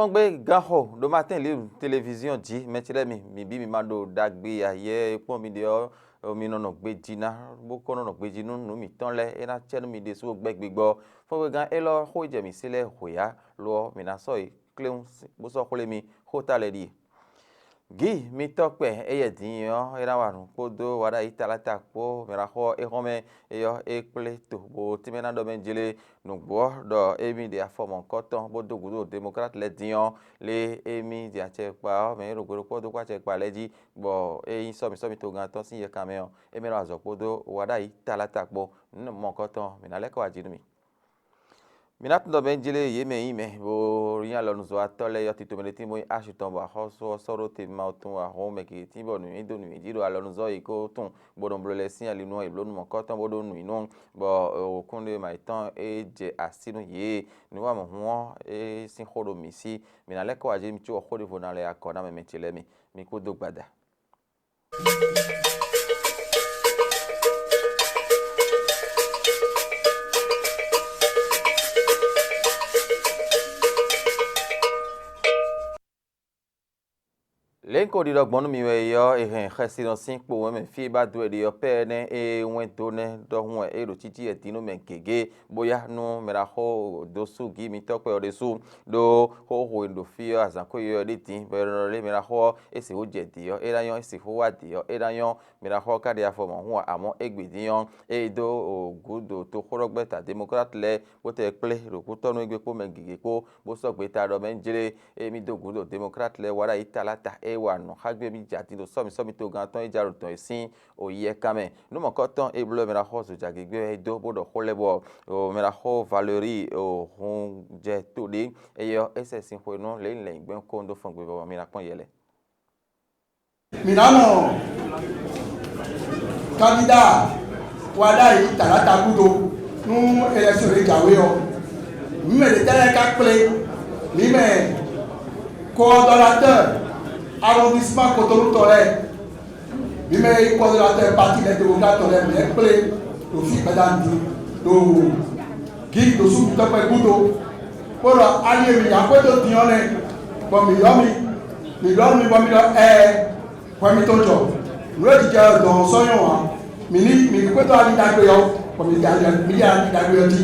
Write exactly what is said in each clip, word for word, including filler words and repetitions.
Gbé gánxo ɖo Martin Libre téléviziɔn jí, mɛ ce lɛ́ɛ mi, mi bí mi ma ɖo ɖagbe ǎ. Yɛ e kpɔ́n mi ɖe ɔ́, mi nɔ nɔ gbejí ná, bó kɔ́ nɔ nɔ gbejí nú nǔ mǐtɔn lɛ́ɛ, é ná cɛ nú mi ɖésú gbɛ́ gbigbɔ. Fɔ́ngbégán élɔ́ xó e jɛ mǐ sí lɛ́ɛ hwe ǎ, lo ɔ́, mǐ ná sɔ́ yě kléwún bó sɔ́ xwlé mi. Xó ta lɛ́ɛ ɖíe. Gǐ mitɔ́ kpɛ éyɛ́ din ɔ́, é ná wa nǔ kpódó waɖ'ayǐ taláta kpó mɛ ná xɔ éhɔ́nmɛ é ɔ́, é kplé to bó tínmɛ ná ɖɔ mɛ jlé nǔgbó ɔ́ ɖɔ émí ɖe afɔ mɔ̌hunkɔtɔn bó dó gǔdo Democrate lɛ́ɛ din ɔ́, lé émí ɖe acɛ kpa ɔ́, mɛ é ɖo gbe ɖokpó dó kpó acɛ kpa lɛ́ɛ jí, bɔ é nyí sɔ́mi sɔ́mi togán tɔn sín yɛkan mɛ ɔ́, émí ná wa azɔ̌ kpódó waɖ'ayǐ taláta kpó. Nǔ mɔ̌hunkɔtɔn mǐ ná lɛ́ kɔ wá jí nú mì. Mi ná tunwun ɖɔ mɛ jlé yě mɛ nyí mɛ, bó nyí alɔnuzɔ́watɔ́ lɛ́ɛ yɔ́ tito mɛ ɖé tín bó nyí axi tɔn, bɔ axɔ́sú ɔ́ sɔ́ ɖó te ma tunwun ahɔn mɛ gěgé tín bɔ nǔnywɛ́ dó nǔnywɛ́ jí ɖo alɔnuzɔ́ yě ko tunwun, bó nɔ bló lɛ́ɛ sín ali nú ɔ́, yě bló nú mɔ̌kɔ́tɔn bó ɖó nǔ nyi nú, bɔ wǒkún ɖé ma yětɔn é jɛ así nú yě. Nǔwanmɔ̌hun ɔ́, é sín xó ɖo mǐ sí. Mi ná lɛ́ kɔ wá jí mi có xó ɖěvo ná lɛ́ akɔ ná mɛ mɛ ce lɛ́ɛ mi. Mi kú dó gbada. Lě un ko ɖiɖɔ gbɔn nú mi wɛ é ɔ́, è hɛn xɛsinɔ sín kpowun e mɛ fí e ba dó wɛ ɖe ɔ́ pɛ́ nɛ́ e wɛn dó nɛ́ ɖɔhun wɛ é ɖo cící wɛ din nú mɛ gěgé, bóyá nú mɛ ná xo dó sú gǐ mitɔ́ kpɛ ɔ́ ɖésú, ɖó xóxó e ɖo fí ɔ́ azǎn ko yɔ́ ɖé din, bɔ è nɔ ɖɔ lé mɛ ná xo ɔ́, é sixú jɛ dǐ ɔ́, é ná nyɔ́, é sixú wá dǐ ɔ́, é ná nyɔ́. Mɛ ná xɔ ká ɖe afɔ mɔ̌hun ǎ, amɔ̌ égbé din ɔ́, é dó gǔdo toxóɖɔgbɛ́ta Democrate lɛ́ɛ, bó tɛ kplé ɖo kútɔ́nú égbé kpó mɛ gěgé kpó, bó sɔ́ gbeta ɖɔ mɛ jlé. Ée mì dó gǔdo Democrate lɛ́ɛ wá ɖo ayǐ taláta, é wa nǔ xá gbé mì jɛ atin ɖo sɔ́ mì sɔ́ mì togán tɔn e ja ɖo dɔn e sín oyí ɛ kan mɛ. Nǔ mɔ̌kɔ́tɔn e bló mɛ ná xɔ zojagěgbé ɔ́ é dó, bó ɖɔ xó lɛ́ɛ bɔ mɛ ná xɔ Valérie hun jɛ to ɖé, éyɛ́ ɔ́, é sɛ sin xwe nú lě lɛ̌nyigbɛ́n kó un dó fɔn gbe bɔ mì ná kpɔ́n yɛ lɛ́ɛ. Mǐ ná nɔ kandída wa ɖ'ayǐ taláta gúdo nú élection e jǎwe ɔ́. Mǐ mɛ ɖětɛ́ lɛ́ɛ ka kplé? Mǐ mɛ coordonnateur arrondissement Cotonou tɔn lɛ́ɛ, mǐ mɛ e nyí coordonnateur parti lɛ́ɛ démocrate tɔn lɛ́ɛ, mǐ lɛ́ kplé ɖo fí gbadanu din ɖo gǐ ɖo sú mǐtɔn kpɛ gúdo, bó ɖɔ ali e mǐ ná xwedó din ɔ́ nɛ́, bɔ mǐ ylɔ́ mi, mǐ ylɔ́ mi bɔ mi ɖɔ ɛɛ. Hwɛ mitɔn jɔ, nǔ e jijɛ ɔ́ dɔn ɔ́ sɔ́ nyɔ́ ǎ. Mǐ ní mǐ ní xwedó ali ɖagbe ɔ́, bɔ mǐ ɖe ali mǐ ɖe ali ɖagbe ɔ́ jí.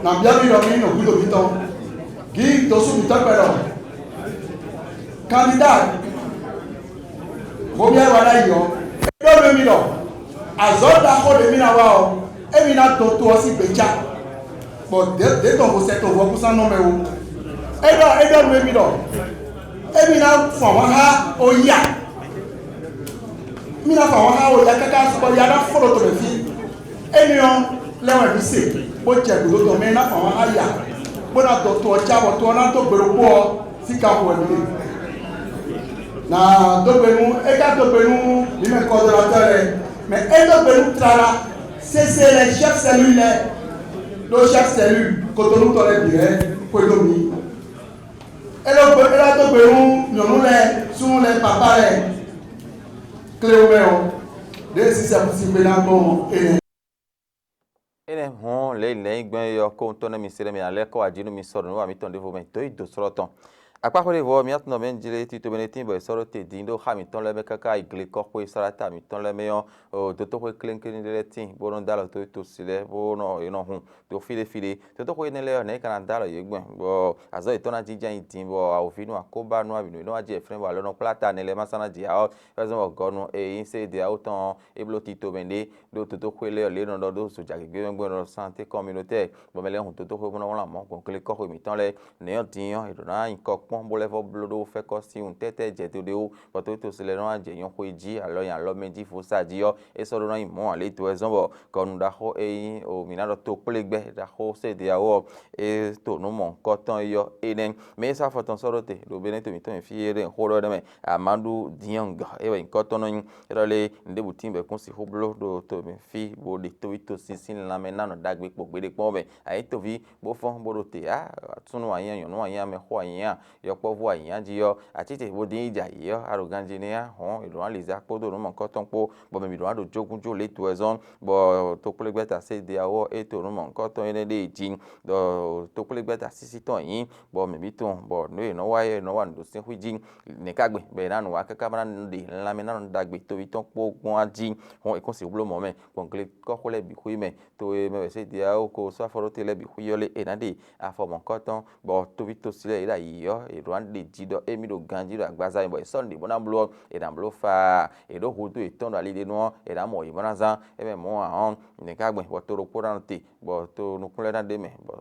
Nǎ byɔ́ mì ɖɔ mí nɔ gúdo mitɔn. Gǐ dǒsú mǐtɔn kpɛ ɖɔ kandída Hobia wá ɖ'ayǐ ɔ́, é ɖɔ nú mì ɖɔ azɔ̌ ɖaxó ɖě mì ná wa ɔ́, émí ná dɔn to ɔ́ sín gběcá, bɔ dě dě tɔn vo sɛ tɔn vo ɔ́ kún sán nɔ mɛ ó. É ɖɔ é ɖɔ nú émí ɖɔ émí ná fun ahwan xá oyá, mí ná fun ahwan xá oyá káká bɔ ya ná fó ɖo to mɛ fí. Énɛ́ ɔ́ lɛ́ wɛ mǐ se, bó jɛ gǔdo tɔn mɛ e ná fun ahwan xá ya, bó ná dɔ to ɔ́ cá, bɔ to ɔ́ ná dó gbe ɖokpó ɔ́ sín kanxo wɛ mǐ ɖe. Nǎ dó gbe nú é ka dó gbe nú mǐ mɛ kɔdɔlatɔ́ lɛ́ɛ, mɛ é dó gbe nú tlala sésé lɛ́ɛ, chef cellule lɛ́ɛ, ɖó chef cellule Cotonou tɔn lɛ́ɛ bǐ lɛ́ɛ xwedó mǐ. É ɖó gbe é ná dó gbe nú nyɔ̌nu lɛ́ɛ, súnnu lɛ́ɛ, papá lɛ́ɛ, kléwú mɛ ɔ́, ɖěe sísɛ sín gbe ná gbɔn énɛ́. Énɛ́ hɔn lě lɛ̌nyigbɛ́n e ɔ́ kóhun tɔn nɛ́ mi se nɛ́ mi ná lɛ́ kɔ wá jí nú mi sɔ́ ɖo nǔ wa mǐtɔn ɖěvo mɛ dó yi dǒ slɔ́ tɔn. Akpáxwé ɖěvo ɔ́, mǐ atɔ́ mɛ jlé tito mɛ ɖé tín bɔ è sɔ́ ɖó te din ɖó xá mǐtɔn lɛ́ɛ mɛ káká yi glekɔ́xwé Salata mǐtɔn lɛ́ɛ mɛ ɔ́, dotóxwé klénkléní ɖé lɛ́ɛ tíin bó nɔ́ dó alɔ dó to si lɛ́ɛ bó nɔ yě nɔ hun dó fí ɖé fí ɖé. Dotóxwé énɛ́ lɛ́ɛ ɔ́, nɛ̌ è ka ná dó alɔ yě gbɔn, bɔ azɔ̌ yětɔn ná jínjɔ́n nyi din, bɔ awǒvi nú akóbá nú abǐ nú é nɔ wá jɛ fínɛ́ bɔ alɔ nɔ kplá ta nɛlɛ́ ma sá ná jɛ ǎ ɔ́, é zɔ́n bɔ gɔnu e nyí sédě awo tɔn ɔ́, é bló tito mɛ ɖé ɖó dotóxwé lɛ́ɛ ɔ́, lě e è nɔ ɖɔ ɖó zojagěgbé mɛ gbɔn é nɔ ɖɔ santé communautaire, bɔ mɛ lɛ́ɛ hun dotóxwé bó nɔ́ wlán mɔ̌ gbɔn glekɔ́xwé mǐtɔn lɛ́ɛ. Nɛ̌ ɔ́ din ɔ́, è ɖǒ ná nyi kɔ kpɔ́n bó lɛ́ vɔ́ bló ɖó fɛ́kɔ́ sín wǔ tɛ́tɛ́ jɛ do ɖé wú, bɔ tótó si lɛ́ɛ nɔ wá jɛ nyɔxo e jí alɔ nyi alɔ mɛ jí vo sa jí ɔ́, é sɔ́ ɖó ná nyí mɔ̌ ǎ. Lě dó wɛ zɔ́n bɔ kɔnu ɖaxó e nyí o mǐ ná ɖɔ tokplégbɛ́ ɖaxó sédě awo ɔ́, é to nǔ mɔ̌hunkɔtɔn e yɔ énɛ́. Mɛ e sɔ́ afɔ tɔn sɔ́ ɖó te ɖo Benɛ́to mǐtɔn mɛ fí e ɖe xó ɖɔ nɛ́ mɛ, Amadu Diɔ́ng é wɛ nyǐkɔ tɔn nɔ nyí. É ɖɔ lé nǔɖébǔ tíin bɔ è kún sixú bló ɖo to mɛ fí bó ɖe tóvíto sín sín lanmɛ ná nɔ ɖagbe kpo gbeɖé kpɔ́n mɛ. Ayǐ toví bó fɔ́n bó ɖo te ǎ, súnnu anyí, nyɔ̌nu anyí, amɛxó anyí ǎ, yɔkpɔ́vú anyǐnyá jí ɔ́, acíte bó dín yi jɛ ayǐ ɔ́, a ɖo ganjí n'i á, hɔ̌n è ɖǒ ná liza kpódó nǔ mɔ̌kɔtɔn kpó, bɔ mɛ bǐ ɖó ná ɖo jógúnjó lě tɔn wɛ zɔ́n, bɔ tokplégbɛ́ta Sédeyawo ɔ́, é to nǔ mɔ̌kɔtɔn énɛ́ ɖée jí, ɖɔ tokplégbɛ́ta sísí tɔn nyǐ, bɔ mɛ bǐ tunwun, bɔ nǔ e è nɔ wa é, è nɔ wa nǔ ɖo sín xwí jí. Nɛ̌ ka gbe bɔ è nǎ nǔ wa káká bó ná ɖe lanmɛ ná nɔ ɖagbe toví tɔn kpó gbɔn á jí, hɔn è kɔn sixú bló mɔ̌ mɛ, gbɔn glekɔ́xwé lɛ́ɛ bǐ xwé mɛ, to e mɛ wɛ Sédeyawo ko sɔ́ afɔ ɖó te lɛ́ɛ bǐ xwí ɔ́ lé, è nǎ ɖe afɔ mɔ̌kɔtɔn, bɔ toví tosí lɛ́ɛ yě ɖo ayǐ ɔ́, è ɖǒ ná ɖe ji ɖɔ émí ɖo ganjí ɖo agbaza mɛ, bɔ è sɔ́ nǔ ɖě bó ná bló ɔ́, è nǎ bló faa. È ɖǒ hudó yětɔn ɖo ali ɖé nu ɔ́, è nǎ mɔ yě bó ná zán, é mɛ mɔ̌ ǎ ɔ́, nɛ̌ ka gbɛn bɔ to ɖokpó ná nɔ te, bɔ to nukúnlɛ́ ná ɖ'é mɛ, bɔ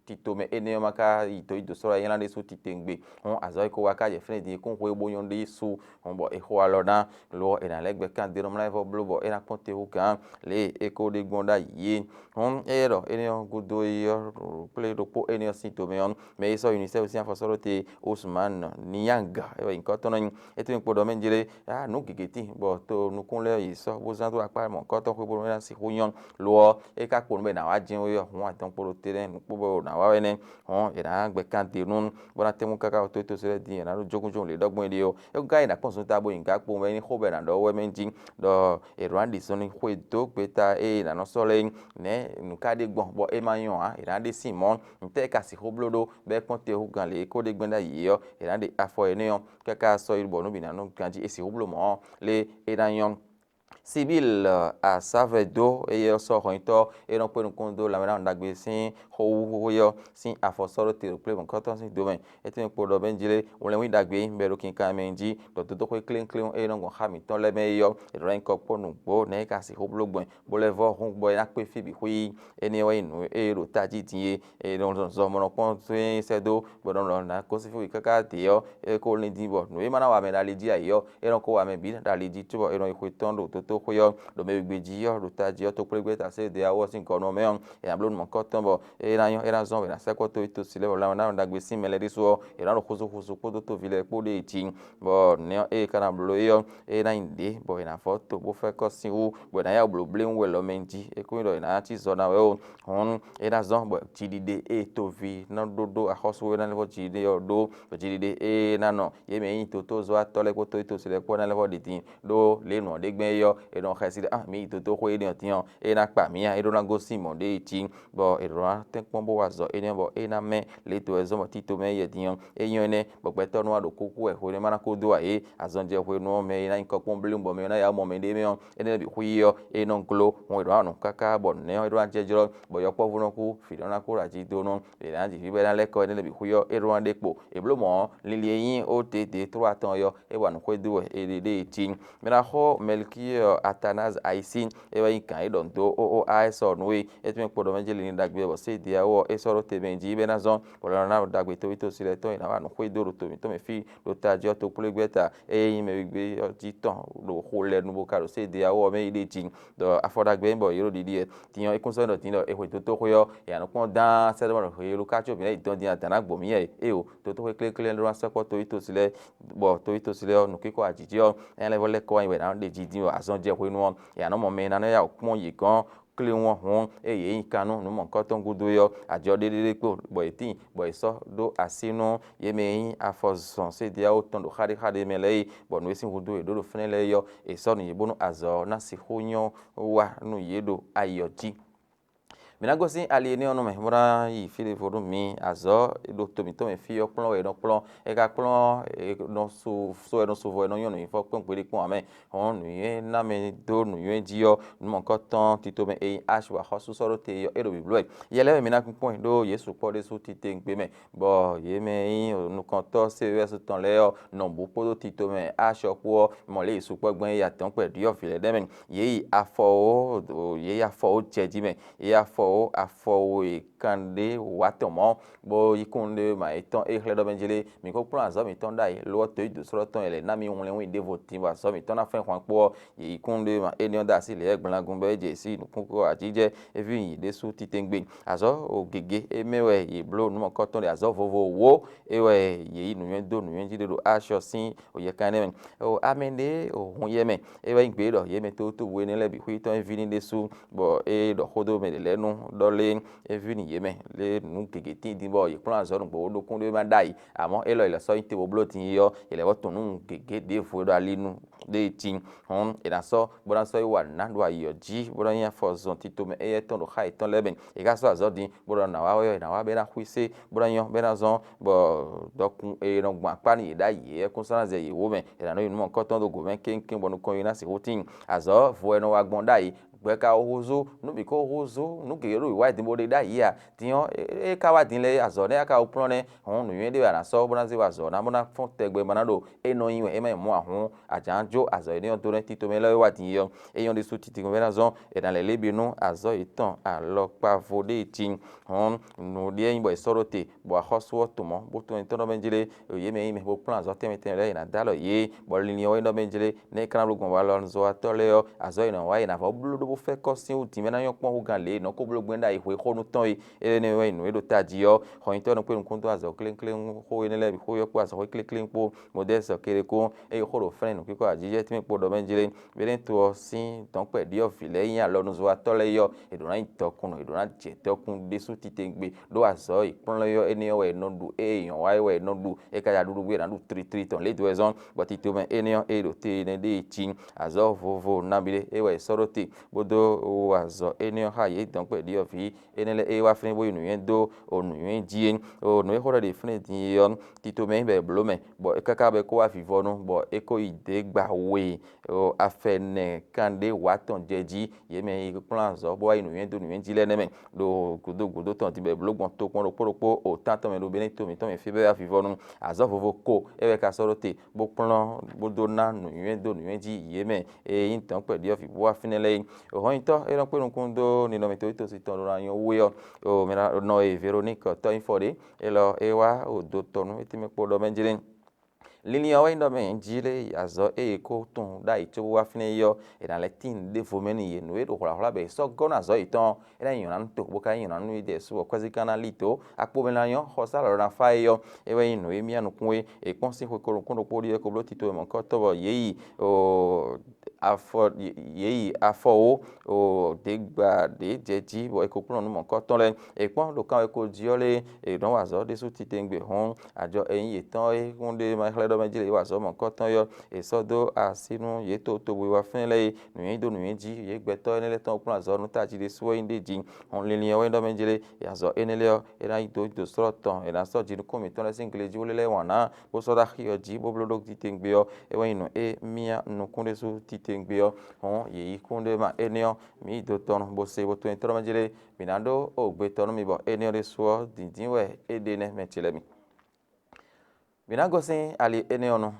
tito mɛ énɛ́ ɔ́ ma ka yi dǒ yi dǒ sɔ́ wá nylá ɖésú titewungbe. Hɔn azɔ̌ e ko wá ka jɛ fínɛ́ din e kún hwe bó nyɔ́ ɖésú, hɔn bɔ è xo alɔ ná, lo ɔ́, è nǎ lɛ́ gbɛ kandenɔmlá e vɔ bló bɔ é ná kpɔ́n te hú gǎn lě e é ko ɖe gbɔn ɖ'ayǐ é. Hɔn éyɛ́ ɖɔ énɛ́ ɔ́ gúdo é ɔ́, kplé ɖokpó énɛ́ ɔ́ sín tomɛ ɔ́, mɛ e sɔ́ UNICEF sín afɔ sɔ́ ɖó te, Ousmane Niang é wɛ nyǐkɔ tɔn nɔ nyí. É tɛ́nmɛ kpo ɖɔ mɛ jlé, á nǔ gěgé tíin bɔ to nukún lɛ́ɛ yě sɔ́ bó zán dó akpá mɔ̌kɔ́tɔn xwé bónú é ná sixú nyɔ́. Lo ɔ́, é ka kpo nú bɔ è nǎ wá jɛ́n wé ɔ́, hǔn adɔn kpo ɖo te nɛ́ nǔkpó bɔ è nǎ wá wɛ nɛ́, hɔn è nǎ gbɛ kán de nú bó ná tɛ́nmú káká tó tó sɛ́ dín è nǎ ɖo jógúnjógún lě ɖɔgbɔn é ɖe ɔ́. É ka yi nǎ kpɔ́n zunta bo nyi gǎ kpowun wɛ é ní xó bɔ è nǎ ɖɔ wɛ mɛ jí, ɖɔ è ɖǒ ná ɖi zɔnlin xwe dó gbeta e è nǎ nɔ sɔ́ lɛ́ɛ é. Nɛ̌ nǔ ka ɖe gbɔn bɔ é ma nyɔ́ ǎ? È nǎ ɖe sín mɔ̌. Ntɛ́ è ka sixú bló ɖó bɔ é kpɔ́n te hú gǎn lě e ko ɖe gbɛ́ ɖ'ayǐ é ɔ́, è nǎ ɖe afɔ énɛ́ ɔ́ káká sɔ́ yi bɔ nǔ bǐ ná nɔ ganjí è sixú bló mɔ̌ ɔ́, lé é ná nyɔ́. Sibyl Asavɛdo, éyɛ́ ɔ́ sɔ́ hɔnyitɔ́ e nɔ kpé nukúnnú dó lanmɛnámɛ ɖagbe sín xó wú xwé ɔ́ sín afɔ sɔ́ ɖó te ɖo kplémɔ̌kɔ́tɔn sín do mɛ. É tɛ́nmɛ kpo ɖɔ mɛ jlé wlɛnwín ɖagbe e nyí bɔ è ɖo kinkan mɛ jí, ɖɔ dódó xwé klénkléwún e nɔ gbɔn xá mǐtɔn lɛ́ɛ mɛ é ɔ́, è ɖǒ ná nyí kɔ kpɔ́ nǔgbó nɛ̌ é ka sixú bló gbɔn bó lɛ́ vɔ́ hún bɔ é ná kpé fí bǐ xwí. Énɛ́ wɛ nyí nǔ e ɖo tají din é, è nɔ zɔn mɔnɔkpɔ́n sɛ́ dó bɔ è nɔ lɔ nǎ gosín fí wě káká dě ɔ́, é ko lín dín bɔ nǔ e ma ná wa mɛ ɖo ali jí ǎ é ɔ́, é nɔ ko wa mɛ bǐ ɖo ali jí cóbɔ è nɔ yi xwe tɔn ɖo tótóxwé ɔ́, ɖo mɛ wěgbé jí ɔ́, ɖo tají ɔ́, tokplégbé ta sɛ́ ɖě ɔ́ sín gɔ̌ nɔ mɛ ɔ́, è nǎ bló nǔ mɔ̌kɔ́tɔn bɔ é ná nyɔ́, é ná zɔ́n wɛ è nǎ sɛ́ kɔ tó yi to si lɛ́ɛ bɔ lanmɛ ná nɔ ɖagbe sín mɛ lɛ́ɛ ɖésú ɔ́, è nǎ ɖo xúzú xúzú kpódó tóvi lɛ́ɛ kpó ɖée jí, bɔ nɛ̌ ɔ́, ée é ka ná bló é ɔ́, é ná nyí ɖě bɔ è nǎ fɔ́ to bó fɛ́ kɔ́ sín wú, bɔ è nǎ yá wǔ bló bléwún wɛ lɔ mɛ jí, é kún nyí ɖɔ è nǎ cí zɔ ná wɛ ó. Hɔn é ná zɔ́n bɔ jiɖiɖe e toví nɔ ɖó ɖó axɔ́sú e ná lɛ́ vɔ jiɖiɖe ɔ́ ɖó, bɔ jiɖiɖe e ná nɔ yě mɛ e nyí dotozɔ́watɔ́ lɛ́ɛ kpódó totosí lɛ́ɛ kpó ná lɛ́ vɔ ɖi din ɖó lě e nǔ ɔ́ ɖe gbɛn é ɔ́, è nɔ xɛsi ɖɔ ah mǐ yi dotó xwé énɛ́ ɔ́ din ɔ́, é ná kpa mǐ a, é ɖó ná gosín mɔ̌ ɖé jí, bɔ è ɖǒ ná tɛ́nkpɔ́n bó wa azɔ̌ énɛ́ bɔ é ná mɛ lě e to wɛ zɔ́n bɔ tito mɛ yɛ din ɔ́, é nyɔ́ énɛ́ bɔ gbɛtɔ́ nɔ wá ɖo kúkú wɛ hwenu e ma ná kó dó ǎ é, azɔn jɛ hwenu ɔ́ mɛ e ná nyí kɔkpɔ́n blí bɔ mɛ e ná yá mɔ mɛ ɖé mɛ ɔ́, énɛ́ bǐ xwí ɔ́, é nɔ gló, hɔn è ɖǒ ná nǔ káká bɔ nǔnɛ́ ɔ́ é ɖó ná jɛ́jlɔ́, bɔ yɔkpɔ́vú nɔ kú, vǐ nɔ ná kú ɖo ají dó nú è nǎ ji vǐ bɔ é ná lɛ́ kɔ énɛ́ lɛ́ɛ bǐ xwí ɔ́, é ɖó ná ɖe kpo. È blǒ mɔ̌ ɔ́, linlin e nyí ó ɖěɖě tló atɔn ɔ́, é wa nǔ xwedó wɛ è ɖe ɖée jí. Mɛ ná xo Mɛlikíɔ Atanaz Ayisín, é wɛ nyí gǎn e ɖɔ nǔ dó O O A S ɔ́ nú we, é tún kpo ɖɔ mɛ jɛ́n linlin ɖagbe bɔ Sédeyawo ɔ́, é sɔ́ ɖó te mɛ jí bɔ é ná zɔ́n, bɔ lɔ ná ɖo ɖagbe toví tosí lɛ́ɛ tɔn e ná wa nǔ xwedó ɖo to mǐtɔn mɛ fí ɖo tají ɔ́, tokplégbɛ́ta e nyí mɛ wígbé ɔ́ jí tɔn ɖo xo lɛ́ɛ nu bó ka ɖo Sédeyawo ɔ́ mɛ yi ɖe jí. Ɖɔ afɔ ɖagbe nyí bɔ yě ɖo ɖiɖi wɛ. Din ɔ́, é kún sɔ́ ɖɔ din ɖɔ è xwe dotóxwé ɔ́, è nǎ nɔ kpɔ́n dán sɛ́ ɖɔ mɔ ɖɔ hwenu ká có bǐ ná yi dɔn din adǎn ná gbɔn mǐ yɛ é o. Dotóxwé kléklé lɛ́ɛ ɖó ná sɛkpɔ́ toyítosi lɛ́ɛ, bɔ toyítosi lɛ́ɛ ɔ́, nǔkínkɔ ajǐjí ɔ́, é lɛ́ vɔ lɛ́ kɔ wá nyi bɔ è nǎ ɖe jí din wɛ azɔn jɛ hwenu ɔ́, è nǎ nɔ mɔ mɛ e ná nɔ yá wǔ kpɔ́n yě gɔ́n kléwún ɔ́ hɔn, ée yě nyi kan nú nǔ mɔ̌hunkɔtɔn gúdo é ɔ́, ajɔ ɖéɖéɖé kpo, bɔ yě tíin, bɔ yě sɔ́ ɖó así nú yě mɛ e nyí afɔzɔn sédeawo tɔn ɖo xáɖéxáɖé mɛ lɛ́ɛ é, bɔ nǔ e sín húzú yě ɖó ɖo fínɛ́ lɛ́ɛ é ɔ́, è sɔ́ nǔ yě bónú azɔ̌ ɔ́ ná sixú nyɔ́ wá nú yě ɖo ayi ɔ́ jí. Mǐ ná gosín ali énɛ́ ɔ́ nú mɛ, bó ná yi fí ɖěvo nú mi. Azɔ̌ e ɖo to mǐtɔn mɛ fí ɔ́ kplɔ́n wɛ è nɔ kplɔ́n. É ka kplɔ́n è nɔ su só wɛ è nɔ su vɔ è nɔ nyɔ́ nǔnyifunnɔ kpɔ́n gbeɖé kpɔ́n ǎ mɛ. Hɔn nǔnywɛ́ ná mɛ dó nǔnywɛ́ jí ɔ́, nǔ mɔ̌hunkɔtɔn tito mɛ e nyí Ash axɔ́sú sɔ́ ɖó te ɔ́, é ɖo bǐbló wɛ. Yɛ lɛ́ɛ mɛ mi ná kpɔ́n ɛ ɖó Yesu kpɔ́ ɖésú titewungbe mɛ, bɔ yě mɛ e nyí nukɔntɔ́ C E S tɔn lɛ́ɛ ɔ́ nɔ bǔ kpódó tito mɛ Ash ɔ́ kpó ɔ́, mɔ lě e sukpɔ́ gbɛn é yi atɔ̌nkpɛ ɖyɔ̌vǐ lɛ́ɛ ɖɛ́ mɛ. Yě yi afɔwó, yě yi afɔwó jɛ jí mɛ, yě yi afɔwó afɔwó e kanɖé wǎ tɔn mɔ̌, bó yí kún ɖé ma yětɔn é xlɛ́ ɖɔ mɛ jí lé, mǐ ko kplɔ́n azɔ̌ mǐtɔn ɖ'ayǐ, lo ɔ́, toyídǒsrɔ́tɔn e lɛ̌ ná mì wlɛ́nwín ɖěvo din bɔ azɔ̌ mǐtɔn ná fɛ́n hwan kpó ɔ́, yě yi kún ɖé ma énɛ́ ɔ́ ɖo así lě wɛ gblangun bɔ é jɛ sí nǔkúnkún ajijɛ é ví nyi ɖésú titewungbe. Azɔ̌ o gěgé é mɛ wɛ yě bló nǔ mɔ̌kɔtɔn ɖe azɔ̌ vovo wǒ é wɛ yě yi nǔnywɛ́ dó nǔnywɛ́ jí ɖé ɖo Ash ɔ́ sín o yɛ kan énɛ́ mɛ. O amɛ ɖě o hun yɛ mɛ é wɛ nyí gbě ɖɔ yě mɛ tótóbú énɛ́ lɛ́ɛ bǐ xwí tɔn é ví ní ɖésú, bɔ é ɖɔ xó dó mɛ ɖě lɛ́ɛ nú ɖɔ lé é ví nyi yě mɛ lé nǔ gěgé tíin dín bɔ yě kplɔ́n azɔ̌ nǔgbó ɖokún ɖé ma ɖ'ayǐ, amɔ̌ élɔ́ è lɛ̌ sɔ́ nyi te bó bló din yi ɔ́, è lɛ̌ vɔ́ tunwun nǔ gěgé ɖěvo e ɖo ali nú ɖée cí. Hɔn è nǎ sɔ́ bó ná sɔ́ yi wa nǔ ná ɖo ayǐ ɔ́ jí bó ná nyí afɔzɔn tito mɛ éyɛ́ tɔn ɖo xá yětɔn lɛ́ɛ mɛ. È ka sɔ́ azɔ̌ din bó ɖɔ nǎ wá wɛ ɔ́, è nǎ wá bɔ é ná xwísé bó ná nyɔ́ bɔ é ná zɔ́n bɔ dɔkun e nɔ gbɔn akpá nú yě ɖ'ayǐ é kún sɔ́ ná zɛ yě wó mɛ. È nǎ nɔ yi nǔ mɔ̌hunkɔtɔn dó gǒ mɛ kéŋkéŋ bɔ nukɔn yi ná sixú tíin. Azɔ̌ vo wɛ nɔ wa gbɔn ɖ'ayǐ, gbɛ ka húzú, nǔ bǐ ko húzú, nǔ gěgé ɖo wǐwá din bó ɖe ɖ'ayǐ ǎ. Din ɔ́, é ka wá din lɛ́ɛ azɔ̌ nɛ́ a ka wú kplɔ́n nɛ́, hɔn nǔnywɛ́ ɖé wɛ a nǎ sɔ́ bó ná zé wa azɔ̌ ná bó ná fɔ́n tɛgbɛ ma ná ɖo é nɔ nyi wɛ é má yi mɔ̌ ǎ hɔn, a jǎn jó azɔ̌ énɛ́ ɔ́ dó nɛ́ tito mɛ lɛ́ɛ e wá din yi ɔ́. É nyɔ́ ɖésú titewungbe ná zɔ́n è nǎ lɛ́ lě bǐ nú azɔ̌ yětɔn alɔkpavo ɖé cí. Hɔn nǔɖé nyí bɔ è sɔ́ ɖó te, bɔ axɔ́sú ɔ́ tunwun mɔ̌, bó tunwun nyitɔ́ ɖɔ mɛ jlé, yě mɛ nyí mɛ bó kplɔ́n azɔ̌ tɛnmɛ tɛnmɛ lɛ́ɛ è nǎ dó alɔ yě, bɔ linlin ɔ́ é ɖɔ mɛ jlé, nɛ́ é ka ná bló gbɔn walɔnuzɔ́watɔ́ lɛ́ɛ ɔ́, azɔ̌ e è nǎ wa é nǎ vɔ́ bló ɖó bó fɛ́ kɔ́ sín wú din mɛ ná nyɔ́ kpɔ́n hú gán lě e è nɔ kó bló gbɛn ɖ'ayǐ hwe xó nú tɔn é. Énɛ́ wɛ nyí nǔ e ɖo tají ɔ́, xɔnyitɔ́ nɔ kpé nukúnnú dó azɔ̌ klénklénkpó énɛ́ lɛ́ɛ bǐ xó yɔ́ kpó azɔ̌ xwé klénklénkpó, Mɔdɛ́sɔ Kelekún, eye xó ɖo fɛ́nɛ nǔkíkɔ ajijɛ tɛ́nmɛ kpo ɖɔ mɛ jlé. Bɛ́nɛ́ to ɔ́ sín dɔ̌nkpɛ ɖyɔ̌vǐ lɛ́ɛ nyí alɔnuzɔ́watɔ́ lɛ́ɛ é ɔ́, è ɖǒ ná nyí dɔkunnɔ, è ɖǒ ná jɛ dɔkun ɖésú titewungbe, ɖó azɔ̌ e kplɔ́n é ɔ́, énɛ́ ɔ́ wɛ è nɔ ɖu, ée è nyɔ̌ wa é wɛ è nɔ ɖu, é ka ja ɖuɖu gbé è nǎ ɖu tlitli tɔn lě dó wɛ zɔ́n, bɔ tito mɛ énɛ́ ɔ́, é ɖo te énɛ́ ɖée cí. Azɔ̌ vovo nabí ɖé é wɛ è sɔ́ ɖó te, bó dó wa azɔ̌ énɛ́ ɔ́ xá yě dɔ̌nkpɛ ɖyɔ̌vǐ énɛ́ lɛ́ɛ é wá flín bó yi nǔnywɛ́ dó o nǔnywɛ́ jí é. O nǔ e xó ɖɔ ɖe flín din é ɔ́, tito mɛ nyí bɔ è blǒ mɛ, bɔ é káká bɔ é kó wá vivɔnu, bɔ é kó yi dě gba we o afɛnɛ kanɖé wǎ tɔn jɛ jí, yě mɛ e kplɔ́n azɔ̌ bó wá yi nǔnywɛ́ dó nǔnywɛ́ jí lɛ́ɛ nɛ́ mɛ, ɖo gǔdo gǔdo tɔn din bɔ è blǒ gbɔn tokpɔn ɖokpó ɖokpó o tán tɔn mɛ ɖo Benɛ́to mǐtɔn mɛ fí bɔ é wá vivɔnu. Azɔ̌ vovo ko é wɛ ka sɔ́ ɖó te, bó kplɔ́n bó dó ná nǔnywɛ́ dó nǔnywɛ́ jí yě mɛ e nyí dɔ̌nkpɛ ɖyɔ̌vǐ bó wá fínɛ́ lɛ́ɛ é. Hɔnyitɔ́ é nɔ kpé nukún dó ninɔmɛ towítɔ́sí tɔn ɖó ná nyɔ́ wú é ɔ́, o mɛ ná nɔ e Veroník tɔ́nyífɔ ɖě, élɔ́ é wá o do tɔ nú étɛ́mɛ kpo ɖɔ mɛ jlé. Linlin ɔ́ wɛ nyí ɖɔ mɛ jí lé azɔ̌ e è ko tunwun ɖ'ayǐ cóbó wá fínɛ́ é ɔ́, è nǎ lɛ́ tín nǔɖévo mɛ n'i yě. Nǔ e ɖo hwlǎhwlá bɔ è sɔ́ gɔ́ nú azɔ̌ yětɔn ɔ́, é ná nyí nyɔ̌ná nú to, bó ka nyí nyɔ̌ná nú éɖɛ́ su, bɔ kwɛ́zí ka ná lí dǒ. Akpo mɛ ná nyɔ́ xɔsá lɔ̌ ná fá é ɔ́, é wɛ nyí nǔ e myá nukún é. È kpɔ́n sín xwe ko nukún ɖokpó ɖíe ko bló tito e mɔ̌hunkɔtɔn bɔ yě yi afɔ yě yi afɔ wó ɖě gba ɖě jɛ jí bɔ è ko kplɔ́n nǔ mɔ̌hunkɔtɔn lɛ́ɛ. È kpɔ́n ɖo kanwekó jí ɔ́ lé, è nɔ́ wa azɔ̌ ɖésú titewungbe hɔn, ajɔ e nyí yětɔn e kún ɖe ma xlɛ́ ɖɔ mɛ jí lě wa azɔ̌ mɔ̌hunkɔtɔn ɔ́, è sɔ́ dó así nú yě totobo e wá fínɛ́ lɛ́ɛ é. Nǔnywɛ́ dó nǔnywɛ́ jí, yě gbɛtɔ́ énɛ́ lɛ́ɛ tɔn kplɔ́n azɔ̌ nú tají ɖésú wɛ nyí ɖ'é jí. Hɔn linlin ɔ́ wɛ nyí ɖɔ mɛ jí lé, azɔ̌ énɛ́ lɛ́ɛ ɔ́, é ná yi dó do slɔ́ tɔn, è nǎ sɔ́ jinukún mǐtɔn lɛ́ɛ sín glejí wú lɛ́ɛ wǎn ná, bó sɔ́ ɖó axi ɔ́ jí, bó bló ɖó titewungbe ɔ́, é wɛ nyí nǔ e myá nukún ɖésú titewungbe ɔ́. Hɔn yě yi kún ɖé ma énɛ́ ɔ́, mǐ yi do tɔn bó se bó tunwun nyitɔ́ mɛ jí lé, mǐ ná ɖó o gbe tɔn nú mi bɔ énɛ́ ɔ́ ɖésú ɔ́, dǐndín wɛ é ɖe nɛ́ mɛ ce lɛ́ɛ mi. Mǐ ná gosín ali énɛ́ ɔ́ nu,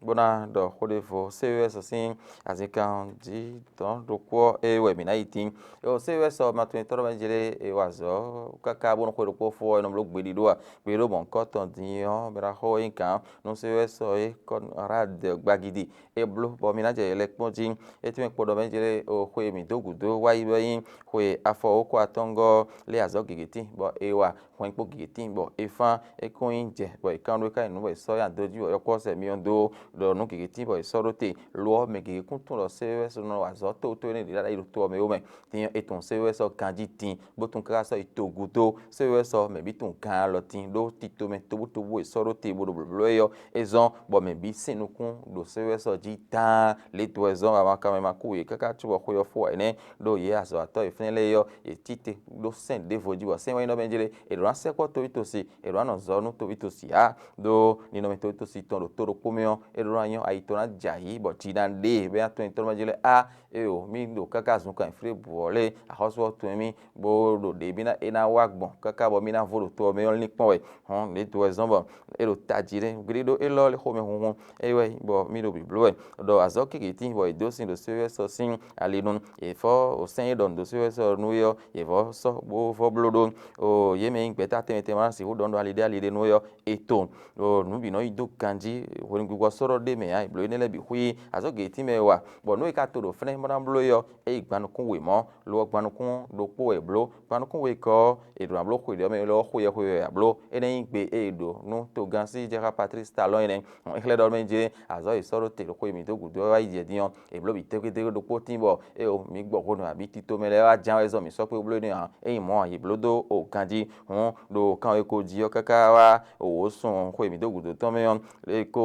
bó ná ɖɔ xó ɖěvo. C E S sín azinkan jí dɔ̌n ɖokpó ɔ́, é wɛ mǐ ná yi tín. Eo C E S ɔ́, ma tunwun tɔ́ ɖɔ mɛ jlé è wa azɔ̌ káká bónú xwe ɖokpó fó ɔ́, è nɔ bló gbeɖiɖó a? Gbeɖiɖó mɔ̌hunkɔtɔn din ɔ́, mɛ ná xo é nyí gǎn nú C E S ɔ́ é Conrad Gbagidi é bló bɔ mǐ ná jɛ yɛ lɛ́ɛ kpɔ́n jí. É tɛ́nmɛ kpo ɖɔ mɛ jlé o xwe mǐ dó gǔdo wá yi wɛ nyí xwe afɔ wǒ ko atɔ́ngɔ́ lé azɔ̌ gěgé tín bɔ è wa hwɛn kpó gěgé tín bɔ è fán é kɔn nyi jɛ bɔ è kan ɖó é ka nyi nǔ bɔ è sɔ́ nyi ado jí bɔ yɔkpɔ́ sɛ myɔ dó ɖɔ nǔ gěgé tín bɔ è sɔ́ ɖó te. Lo ɔ́, mɛ gěgé kún tunwun ɖɔ C E S nɔ wa azɔ̌ tótó énɛ́ ɖě ɖaɖa yi ɖo to ɔ́ mɛ ó mɛ. Din ɔ́, è tunwun C E S ɔ́ ganjí din, bó tunwun káká sɔ́ yi togun dó. C E S ɔ́, mɛ bǐ tunwun gan alɔ din ɖó tito mɛ tobutobu è sɔ́ ɖó te bó ɖo blǒbló é ɔ́, é zɔ́n bɔ mɛ bǐ sín nukún ɖo C E S ɔ́ jí táan. Lě dó wɛ zɔ́n amakamɛ ma kú yě káká cóbɔ xwe ɔ́ fó ǎ énɛ́, ɖó yě azɔ̌watɔ́ e fɛ́nɛ́ lɛ́ɛ é ɔ́, yě cí te ɖó sɛ́n ɖěvo jí bɔ sɛ́n wɛ nyí ɖɔ mɛ jlé è ɖǒ ná sɛkpɔ́ toví tosi, è ɖǒ ná nɔ zɔ nú toví tosi ǎ. Ɖó ninɔmɛ toví tosi tɔn ɖo to ɖokpó mɛ ɔ́, é ɖó ná nyɔ́ ayi tɔn ná jɛ ayǐ bɔ jǐ ná ɖe bɔ é ná tunwun nyitɔ́ mɛ jlé á. Éyo, mì ɖo káká zunkan flé bǔ ɔ́ lé axɔ́sú ɔ́ tunwun mì, bó ɖo ɖě mì ná é ná wá gbɔn káká bɔ mì ná vo ɖo to ɔ́ mɛ ɔ́ lín kpɔ́n wɛ. Hɔn lě dó wɛ zɔ́n bɔ é ɖo tají ɖé gbeɖé ɖó élɔ́ lé xomɛ hunhun é wɛ bɔ mì ɖo bǐbló wɛ. Ɖɔ azɔ̌ keke tíin bɔ è dó sin ɖo C E S ɔ́ sín ali nu, è fɔ́ sɛ́n e ɖɔ nǔ dó C E S ɔ́ nú é ɔ́, è vɔ́ sɔ́ bó vɔ́ bló ɖó. O yě mɛ e nyí gbɛ̌ta tɛnmɛ tɛnmɛ ma ná sixú ɖɔ nú ɖɔ ali ɖé ali ɖé nú é ɔ́, è to. O nǔ bǐ nɔ yi dó ganjí, hwenu gbígbɔ sɔ́ ɖé mɛ ǎ, è blǒ énɛ́ lɛ́ɛ bǐ xwí azɔ̌ gětín mɛ e wa, bɔ nǔ e ka to ɖo fɛ́nɛ́ bó ná bló é ɔ́, é yi gban nukún wěmɔ́, lo ɔ́ gban nukún ɖokpó wɛ è blǒ. Gban nukún we kɔ ɔ́, è ɖǒ ná bló xwe ɖě ɔ́ mɛ lɔ xwe ɔ́ xwe wɛ a blǒ. Énɛ́ nyí gbe e è ɖǒ nú togán sí jɛxá Patlísi Talɔ́n é nɛ́. É xlɛ́ ɖɔ mɛ jlé azɔ̌ e sɔ́ ɖó te ɖo xwe mǐtɔn gǔdo ɔ́ wá yi jɛ din ɔ́, è blǒ bǐ tɛ́gbɛ́ ɖokpó tín bɔ éeǒ mǐ gbɔ hwenu abǐ tito mɛ lɛ́ɛ wá ján wɛ zɔn mǐ sɔ́ kpé bló énɛ́ ǎ. Ényí mɔ̌ ǎ, yě bló dó o ganjí. Hǔn ɖo kanweko jí ɔ́ káká wá wǒ sun xwe mǐtɔn gǔdo tɔn mɛ ɔ́, é ko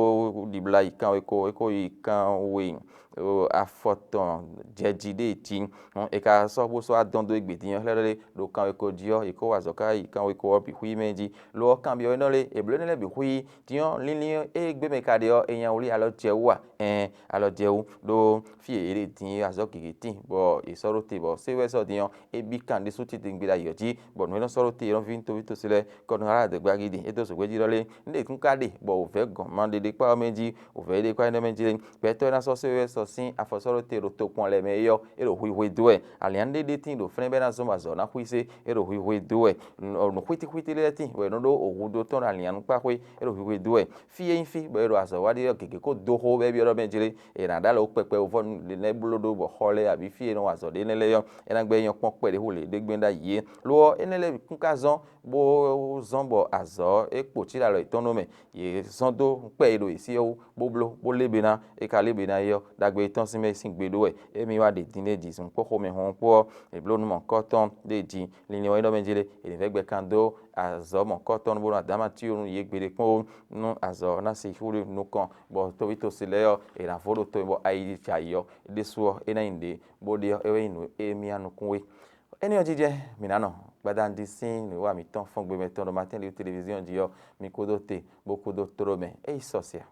ɖibla yi kanweko, é ko yi kanwe afɔtɔn jɛjí ɖé jí. Hɔn è ka sɔ́ bó sɔ́ wá dɔn dó égbé din ɔ́, xlɛ́ ɖɔ ɖo kanweko jí ɔ́, è ko wa azɔ̌ ká yi kanweko ɔ́ bǐ xwí mɛ jí. Lo ɔ́, kanbyɔ́ énɛ́ lé è blǒ énɛ́ lɛ́ɛ bǐ xwí. Din ɔ́, línlín e égbé mɛ ka ɖe ɔ́, è nya wlí alɔ jɛ wú a? Ɛɛn, alɔ jɛ wú, ɖó fí e yě ɖe din é azɔ̌ gěgé tíin, bɔ è sɔ́ ɖó te bɔ sé wɛ sɔ́ din ɔ́, é bí kan ɖésú titewungbe ɖo ayǐ ɔ́ jí, bɔ nǔ e nɔ sɔ́ ɖó te é nɔ ví toví tosí lɛ́ɛ kɔ nɔ há dɛgbágí din. É dó zǒgbé jí ɖɔ lé, un ɖe kún ka ɖe, bɔ wǔvɛ́ gɔn ma ɖe ɖé kpá ɔ́ mɛ jí, wǔvɛ́ ɖé kpá énɛ́ mɛ jí lé. Gbɛtɔ́ e ná sɔ́ sé wɛ sɔ́ sín afɔ sɔ́ ɖó te ɖo tokpɔn lɛ́ɛ mɛ é ɔ́, é ɖo hwihwe dó wɛ. Alǐan ɖé ɖé tíin ɖo fɛ́nɛ́ bɛ́ ná zɔ́n bɔ azɔ̌ ná xwí sé, é ɖo hwihwe dó wɛ. Nǔ xwítíxwítí lɛ́ɛ tíin bɔ è nɔ ɖó ohu dó tɔn ɖo alǐan nukpáxwé, é ɖo hwihwe dó wɛ. Fí e nyí fí bɔ è ɖo azɔ̌ wa ɖe ɔ́, gěgé kó dó xó bɔ é byɔ́ ɖɔ mɛ jlé, è nǎ ɖó alɔ kpɛkpɛ wovɔ́ nú lě lɛ́ɛ bló ɖó bɔ xɔ lɛ́ɛ abǐ fí e è nɔ wa azɔ̌ ɖe énɛ́ lɛ́ɛ ɔ́, é ná gbɛ́ nyɔ́ kpɔ́n kpɛɖé hu lě ɖé gbɛ́ ɖ'ayǐ é. Lo ɔ́, énɛ́ lɛ́ɛ bǐ kún ka zɔ́n bó zɔ́n bɔ azɔ̌ ɔ́ é kpo cí ɖo alɔ yětɔn nú mɛ. Yě zɔ́n dó kpɛ́ e ɖo yě sí ɔ́ wú, bó bló, bó lé be ná, é ka lé be ná é ɔ́, ɖagbe yětɔn sín mɛ sín gbe ɖó wɛ. Émí wá ɖe din ɖé jí zun kpó xomɛ hɔn kpó ɔ́, è bló nú mɔ̌hunkɔtɔn ɖé jí, linlin ɔ́ é nɔ mɛ jí lé, è nǐ vɛ́ gbɛ kan dó azɔ̌ mɔ̌hunkɔtɔn bónú adǎmatíyo nú yě gbeɖé kpɔ́n ó, nú azɔ̌ ɔ́ ná sixú ɖo nukɔn, bɔ tovítɔ́si lɛ́ɛ ɔ́, è nǎ vo ɖo to mɛ bɔ ayi jɛ ayǐ ɔ́, ɖésú ɔ́, é ná nyí nǔɖé, bó ɖe ɔ́, é wɛ nyí nǔ e mì nukún we. Énɛ́ ɔ́ jijɛ mǐ ná nɔ gbadanu ɖi sín nǔwiwa mǐtɔn fɔ́n gbe mɛ tɔn ɖo Martin Luther Télévision jí ɔ́, mi kúdó te, bó kúdó tló mɛ. É yi sɔ se a?